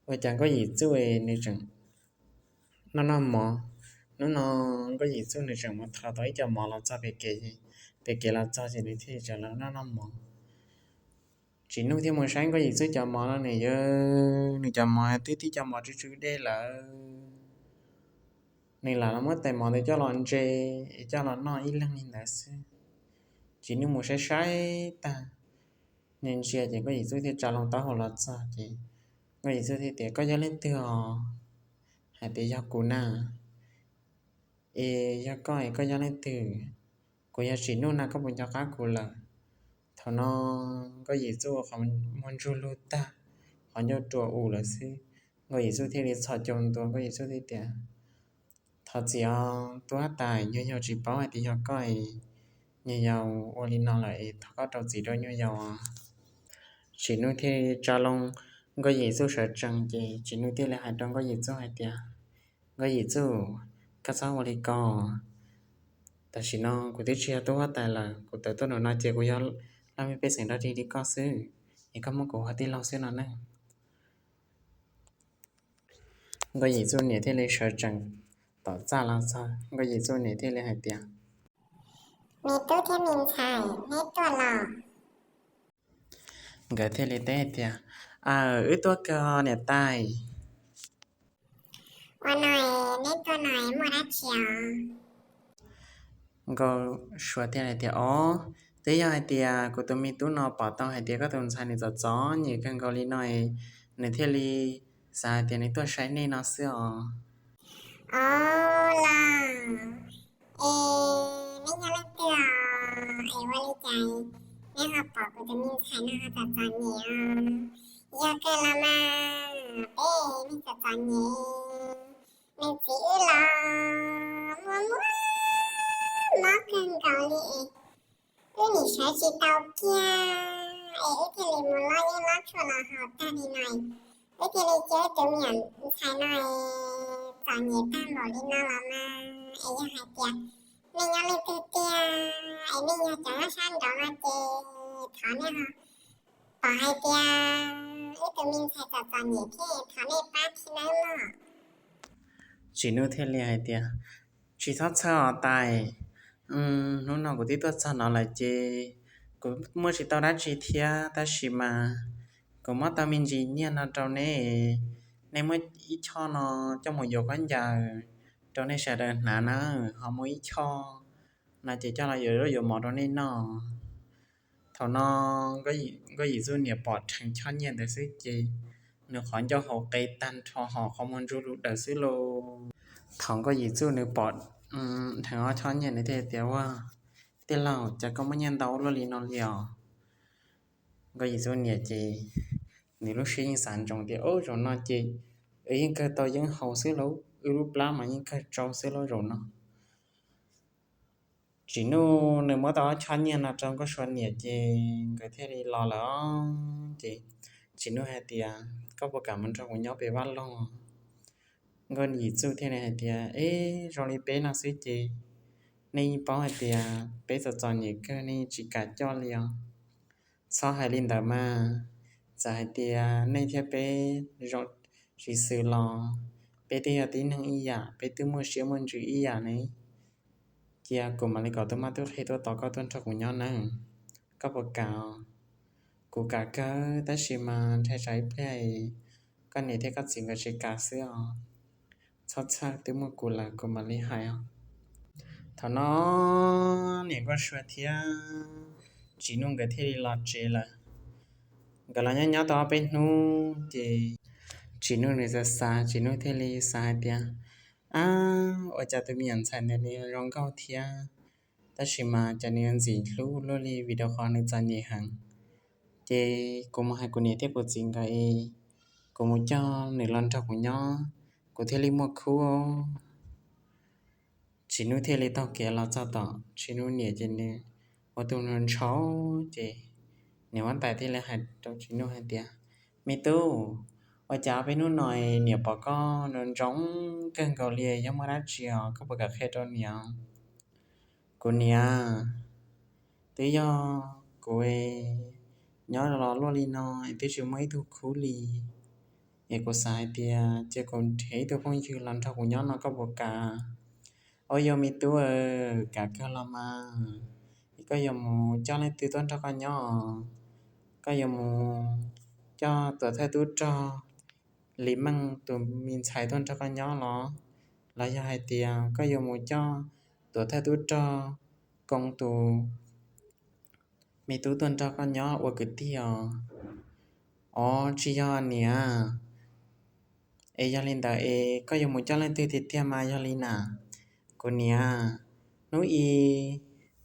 Ua cas Nkauj Yim Txuj nws tseem noj noj mov. Hnub no Nkauj Yim Txuj nws tseem mus thov tau ib co mov los txog pem kev, pem kev los txog ces nws thiaj tseem los noj noj mov. Tsim Nuj thiaj mus saib Nkauj Yim Txuj cov mov no nws yog, nws cov mov twb tib cov mov tsw tsw dej lawm. Nws lam los muab tais mov ntawd coj los ntse, coj los noj ib leeg li ntawd xwb. Tsim Nuj mus saib saib tag, ntsia ntsia ces Nkauj Yim Txuj thiaj tsa loo taub hau los txog ces Nkauj Yim Txuj thiaj tias, Koj yog leej twg os? Hais tias, Yog kuv na. Es yog koj es koj yog leej twg? Kuv yog Tsim Nuj na, koj puas nco qab kuv lawm? Thaum no Nkauj Yim Txuj ua qhov muag ntsug lug tag, qhov ncauj rua u lawm xwb. Nkauj Yim Txuj thiaj li txhos caug ntua, Nkauj Yim Txuj thiaj tias, Thov txim os tub huab tais, nyuag yaus tsis paub hais tias yog koj es nyuag yaus ua li no lawm es thov koj rau txim rau nyuag yaus. Tsim Nuj thiaj li tsa loo Nkauj Yim Txuj sawv tsees ces Tsim Nuj thiaj li hais rau Nkauj Yim Txuj hais tias, Nkauj Yim Txuj, koj txhob ua li ko. Tam sim no kuv twb tsis yog tub huab tais lawm, kuv tawm tuaj nram no ces kuv yog laj mej pej xeem dog dig li koj xwb, es koj muab kuv ua tij laug xwb no ne. Nkauj Yim Txuj niam thiaj li sawv tsees tom txaj los txog, Nkauj Yim Txuj niam thiaj li hais tias, Me tub thiab me ntxhais, neb tuaj los? Nkawd thiaj li teb tias, Aw, wb tuaj kawg niam tais. Ua no neb tuaj no muaj dab tsi os? Nkauj Sua thiaj hais tias, Os, twb yog hais tias kuv tus me tub no pom tau hais tias koj tus ntxhais nws txom txom nyem kawg nkaus li no, nws thiaj li xav hais tias nws tuaj saib nej no xwb os. Os, los es neb yog leej twg os? Es ua li cas neb ho pom kuv tus me ntxhais no ho txom txom nyem os? Yog kawg los mas, peb neeg txom txom nyem, nws txiv wb los muaj muaj mob kawg nkaus li es wb nim sawv tsis tau kiag, es wb thiaj li mus lob yeeb lob tshuaj los haus tag li no, wb thiaj li cia wb tus me nyuam ntxhais no txom nyem tag npaum li no los mas. Es yog hais tias nej nyob leej twg tiag, es nej yog cov nyob sab nraud no ces thov nej pom hais tias wb tus me ntxhais txom txom nyem thiab thov nej pab thiab nawb mog. Tsim Nuj thiaj li hais tias, Tsis txhob txhawj os tais. Hnub no kuv twb tuaj txog no lawm ces kuv muaj tsis tau dab tsi thiab, tab sis mas kuv muab tau me ntsis nyiaj no rau neb, nej muab ib choj no coj mus yuav khaub ncaws rau nej sawv daws hnav na, ho muaj ib choj no ces coj los yuav zaub yuav mov rau nej noj. Thaum no Nkauj Yim Txuj niam pom dheev choj nyiaj ntawd xwb ces nws qhov ncauj hauv qe tag nrho ho qhov muag ntsug lug daws xwb lauj. Thaum Nkauj Yim Txuj nws pom dheev ob choj nyiaj nws thiaj tias, Ua, tij laug, cas koj muaj nyiaj ntau ua luaj li no li os? Nkauj Yim Txuj niam ces nws lub siab yeej xav ntsoov tias, Ub, zaum no ces wb yeej kawg tau yeeb haus xwb lauj, wb lub plab mas yeej kawg tsau xwb lauj zaum no. Tsim Nuj nws muab tau ob choj nyiaj no rau Nkauj Sua niam ces nkawd thiaj li los lawm os. Ces Tsim Nuj hais tias, Koj puas kam mus nrog kuv nyob pem vaj loog? Nkauj Yim Txuj thiaj li hais tias, Eb, zoo li peb no xwb ces nej yeej paub hais tias peb txom txom nyem kawg, nej yeej tsis kam coj li os. Txhob hais li ntawd mas, txawm hais tias nej thiab peb zoo tsis xws los peb twb yog tib neeg ib yam, peb twb muaj siab muaj ntsws ib yam ne. Cia kuv mam li kom tus mab tub qhe tuaj tos koj tuaj nrog kuv nyob nawb. Koj puas kam? Kuv kam kawg, tab sis mas ntshai tsam ib pliag koj niam thiab koj txiv nkawd tsis kam xwb os. Txhob txhawj, twb muaj kuv lawm, kuv mam li hais os. Thaum no niam Nkauj Sua thiab Tsim Nuj nkawd thiaj li los tsev lawm. Nkawd los nyob nyob tau ob peb hnub ces Tsim Nuj nws xav xav, Tsim Nuj thiaj li xav hais tias, Ab, ua cas tus me nyuam ntxhais ntawd nws zoo nkauj thiab, tab sis mas cas nws yuav ntxim hlub luaj li, vim rau qhov nws txom nyem heev. Ces kuv mus hais kuv niam thiab kuv txiv nkawd es kuv mus coj nws los nrog kuv nyob, kuv thiaj li muaj khub. Tsim Nuj thiaj li taug kev los txog tom Tsim Nuj niam ces nws ua tus ntshaus ntshaus ces niam huab tais thiaj li hais rau Tsim Nuj hais tias, Me tub, ua cas ob peb hnub no niam pom koj ntsoo ntsoo kawg nkaus li, yog muaj dab tsi os, koj puas kam qhia rau niam? Kuv niam, twb yog kuv nyob los luaj li no es twb tsis muaj ib tug khub li. Es kuv xav hais tias cia kuv nrhiav ib tug phooj ywg los nrog kuv nyob no koj puas kam? Ua li, me tub, kam kawg los mas. Es koj yuav mus coj leej twg tuaj nrog koj nyob? Koj yuav mus coj tuam thawj tub rog Lis Meej tus me ntxhais tuaj nrog koj nyob los? Los yog hais tias koj yuav mus coj tuam thawj tub rog Koo tus me tub tuaj nrog koj nyob ua kwv tij os? Os, tsis yog niam. Es yog li ntawd es koj yuav mus coj leej twg tiag tiag mas yog li na? Kuv niam, hnub i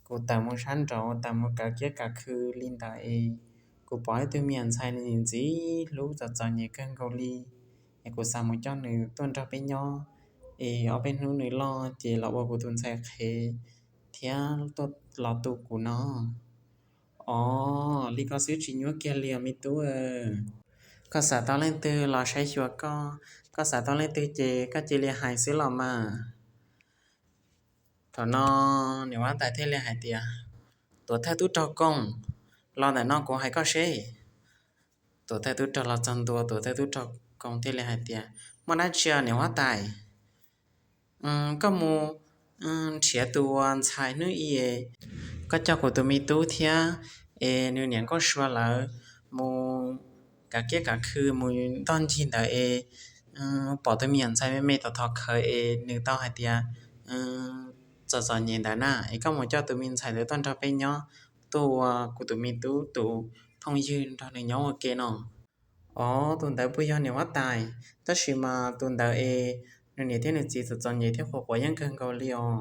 kuv tawm mus sab nraud, tawm mus kav kiab kav khw li ntawd es kuv pom ib tug me nyuam ntxhais nws ntxim hlub txom txom nyem kawg nkaus li. Es kuv xav mus coj nws tuaj nrog peb nyob, es ob peb hnub nws loj ces los ua kuv tus ntxhais qhev thiab tuaj los tu kuv no. Os, li ko xwb tsis nyuaj kiag li os me tub. Koj xav tau leej twg los saib xyuas koj, koj xav tau leej twg ces koj cia li hais xwb los mas. Thaum no niam huab tais thiaj li hais tias, Tuam thawj tub rog Koo, los ntawm no kuv hais koj seb. Tuam thawj tub rog los txog ntua, tuam thawj tub rog Koo thiaj li hais tias, Muaj dab tsi niam huab tais? Koj mus nrhiav tus ntxhais hnub i, koj coj kuv tus me tub thiab es nws niam nkauj sua lawv mus kav kiab kav khw mus ntoj ncig ntawd es pom tus me nyuam ntxhais me me tau thov khawv es nws tau hais tias txom txom nyem ntawd na, es koj mus coj tus me ntxhais ntawd tuaj nrog peb nyob, tuaj ua kuv tus me tub tus phooj ywg nrog nws nyob ua ke no. Os, tus ntawd puas yog niam huab tais? Tab sis mas tus ntawd es nws niam thiab nws txiv txom txom nyem thiab quav quav yeeb kawg nkaus li os.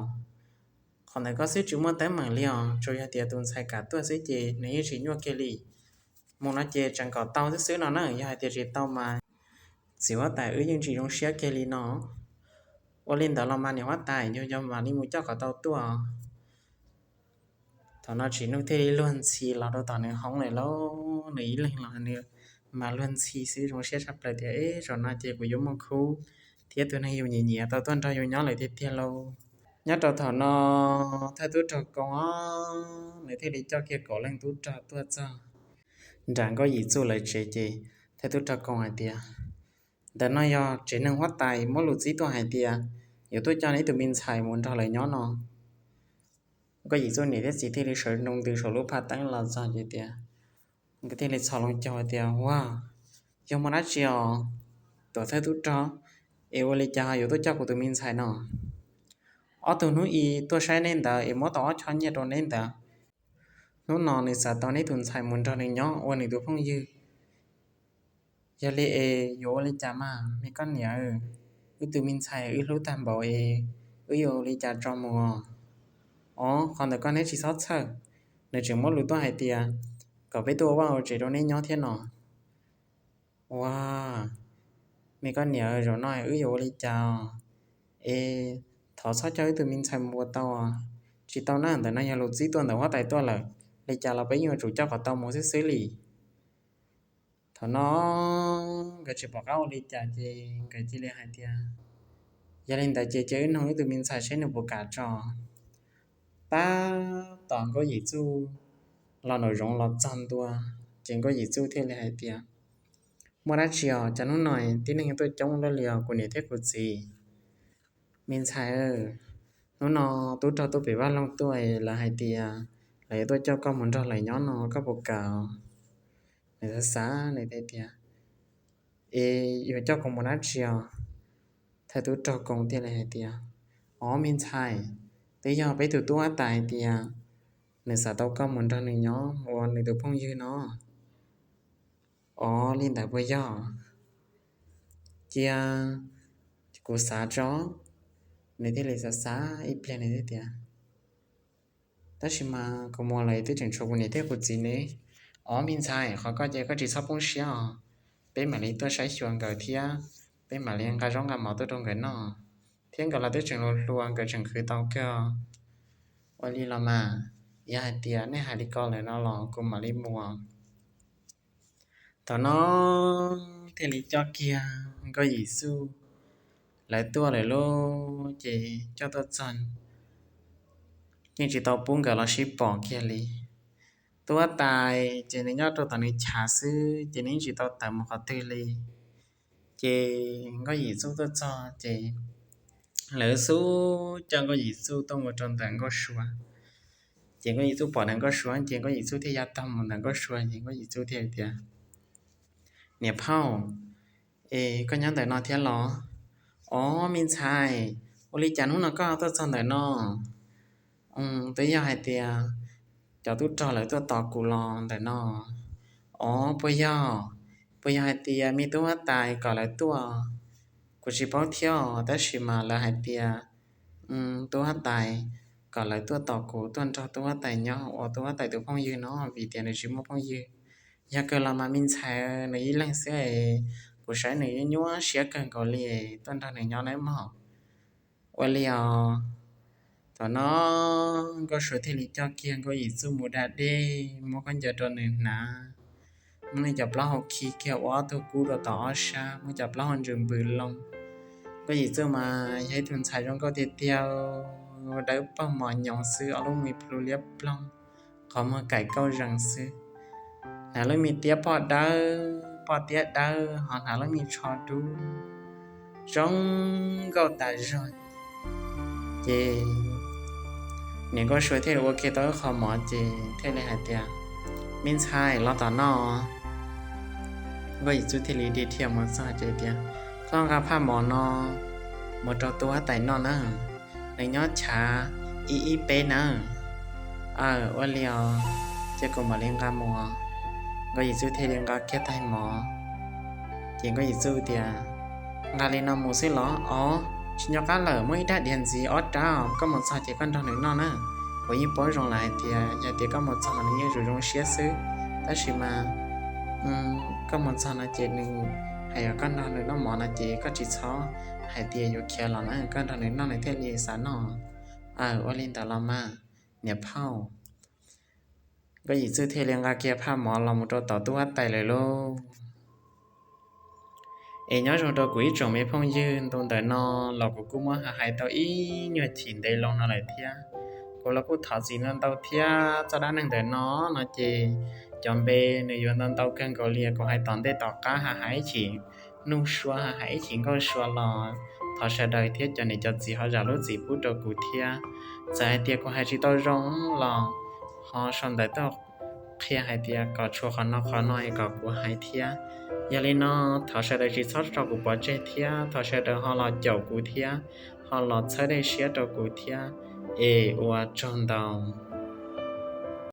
Qhov ntawd koj xwb tsis muaj teeb meem li os, tsuas yog tias tus ntxhais kam tuaj xwb ces nws yeej tsis nyuaj kiag li. Mus no ces tseem kom tau xwb xwb no na, yog hais tias tsis tau mas txiv huab tais wb yeej tsis zoo siab kiag li no. Ua li ntawd los mas niam huab tais, yog yog mam li mus coj kom tau tuaj. Thaum no Tsim Nuj thiaj li luag ntxhi los rau tom nws hoob lawm lauj, nws ib leeg los nws mas luag ntxhi xwb, zoo siab tshaj plaws tias, Eb, zaum no ces kuv yuav muaj khub thiab tus neeg yus nyiam nyiam tau tuaj nrog yus nyob lawm tiag tiag lauj. Nyob rau thaum no thawj tub rog Koo os, nws thiaj li coj kiag kaum leej tub rog tuaj txog nram Nkauj Yim Txuj lawv tsev ces thawj tub rog Koo hais tias, Ntawm no yog tsev neeg huab tais muab lus txib tuaj hais tias yuav tuaj coj ib tug me ntxhais mus nrog lawv nyob no. Nkauj Yim Txuj niam thiab txiv thiaj li sawv nroo ntws saum lub phaj teeb los txog ces tias, nkawd thiaj li txhos loo caug tias, Ua, yog muaj dab tsi os tuam thawj tub rog, es ua li cas yuav tuaj coj kuv tus me ntxhais no? Ob tug hnub i tuaj saib neb ntawd es muab tau ob choj nyiaj rau neb ntawd. Hnub no nws xav tau neb tus ntxhais mus nrog nws nyob ua nws tus phooj ywg. Yog li es yuav ua li cas mas me koj niam? Wb tus me ntxhais wb hlub tag npaum es wb yuav ua li cas tso mus? Os, qhov ntawd koj neb tsis txhob txhawj. Nws tseem muab lus tuaj hais tias kom peb tuaj ua vaj ua tsev rau neb nyob thiab no. Ua, me koj niam, zaum no wb yuav ua li cas? Es thov txhob coj wb tus me ntxhais mus ua tau. Tsis tau na, ntawm no yog lus txib tuaj ntawm huab tais tuaj lawm, li cas los peb yeej yuav tsum coj kom tau mus xwb xwb li. Thaum no nkawd tsis pom qab ua li cas ces nkawd cia li hais tias, Yog li ntawd ces cia wb nug wb tus me ntxhais seb nws puas kam tso. Tab tom Nkauj Yim Txuj los nraum zoov los txog ntua, ces Nkauj Yim Txuj thiaj li hais tias, Muaj dab tsi os, cas hnub no tib neeg tuaj coob luaj li os kuv niam thiab kuv txiv? Me ntxhais, hnub no tub rog tuaj pem vaj loog tuaj, lawv hais tias lawv yuav tuaj coj koj mus nrog lawv nyob no, koj puas kam? Nws xav xav nws thiaj tias, Es yuav coj kuv mus dab tsi os? Thawj tub rog Koo thiaj li hais tias, Os me ntxhais, twb yog peb tus tub huab tais hais tias nws xav tau koj mus nrog nws nyob ua nws tus phooj ywg no. Os, li ntawd puas yog? Cia kuv xav tso. Nws thiaj li xav xav ib pliag nws thiaj tias, Tab sis mas kuv mus lawm twb tseem tshuav kuv niam thiab kuv txiv ne. Os me ntxhais, qhov koj ces koj tsis txhob poob siab os. Peb mam li tuaj saib xyuas nkawd thiab peb mam li nqa zaub nqa mov tuaj rau nkawd noj, thiab nkawd los twb tseem hluas hluas, nkawd tseem khwv tau kawg. Ua li los mas, yog hais tias nej hais li ko lawm no los kuv mam li mus. Thaum no thiaj li coj kiag Nkauj Yim Txuj lawv tuaj lawm lauj, ces coj tuaj txog yeej tsis tau pub nkawd los sib pom kiag li. tub huab tais ces nws nyob rau tom nws chav xwb ces nws yeej tsis tau tawm mus qhov twg li. Ces Nkauj Yim Txuj tuaj txog ces lawv xub coj Nkauj Yim Txuj tuaj mus rau ntawm Nkauj Sua. Ces Nkauj Yim Txuj pom ntawm Nkauj Sua ces Nkauj Yim Txuj thiaj ya tog mus ntawm Nkauj Sua ces Nkauj Yim Txuj thiaj tias, Niam phauj, es koj nyob ntawm no thiab los? Ob, me ntxhais, ua li cas hnub no koj tuaj txog ntawm no? Twb yog hais tias cov tub rog lawv tuaj tos kuv los ntawm no. Ob, puas yog, puas yog hais tias me tub huab tais kom lawv tuaj? Kuv tsis paub thiab, tab sis mas lawv hais tias tub huab tais kom lawv tuaj tos kuv tuaj nrog tub huab tais nyob ua tub huab tais tus phooj ywg no vim tias nws tsis muaj phooj ywg. Yog kawg los mas me ntxhais, nws ib leeg xwb, kuv saib nws nyuaj siab kawg nkaus li, tuaj nrog nws nyob nawb mog. Ua li os. Thaum no Nkauj Sua thiaj li coj kiag Nkauj Yim Txuj mus da dej, muab khaub ncaws rau nws hnav, muab nws cov plaub hau khi kiag ua ob tug kub rau tom ob sab, muab cov plaub hau ntsws npws loo. Nkauj Yim Txuj mas yog ib tug ntxhais zoo nkauj tiag tiag, dawb paug mos nyoos xwb, ob lub me plhu liab ploog, qhov muag kaim kauj zees xwb. Hnav lub me tiab poj dawb, poj tiab dawb, ho hnav lub me tsho dub, zoo nkauj tas zog. Ces niam Nkauj Sua thiaj li ua kiag tau ib qho mov ces thiaj li hais tias, Me ntxhais, los tom no. Nkauj Yim Txuj thiaj li dhia dhia mus txog ces tias, Koj nqa phaj mov no mus rau tub huab tais noj na, nws nyob chav ib ib peb nawb. Aw, ua li os, ces kuv mam li nqa mus. Nkauj Yim Txuj thiaj li nqa kiag tais mov. Ces Nkauj Yim Txuj tias, Nqa li no mus xwb los? Os, tsis nco qab lawm, muaj ib rab diav ntxiv ob rab, koj mus txog ces koj nrog nws noj na. Kuv yeej paub zoo lawm hais tias yog tias koj mus txog mas nws yeej zoo zoo siab xwb, tab sis mas koj mus txog no ces nws hais kom koj nrog nws noj mov no ces koj tsis txhob hais tias yuav khiav los na, koj nrog nws noj nws thiaj li xav noj. Aw, ua li ntawd los mas, niam phauj. Nkauj Yim Txuj thiaj li nqa kiag phaj mov los mus rau tom tub huab tais lawm lauj. Es nyob zoo rau kuv ib tsoom me phooj ywg, ntu ntawm no los kuv kuj muab hais tau ib nyuag chim ntev loo no lawm thiab. Kuv los kuj thov txim ntau ntau thiab, txoj dab neeg ntawm no no ces cov npe nws yuav ntau ntau kawg nkaus li, kuv hais tom ntej tom qab hais ib chim Nuj Sua, hais ib chim Nkauj Sua los thov sawv daws thiab cov niam cov txiv ho zam lub txim pub rau kuv thiab. Txawm hais tias kuv hais tsis tau zoo los ho sau ntawv tuaj qhia hais tias kom tshuav qhov no qhov no es kom kuv hais thiab. Yog li no, thov sawv daws tsis txhob tso kuv pov tseg thiab, thov sawv daws ho los caum kuv thiab, ho los txhawb dej siab rau kuv thiab. Es ua tsaug ntau.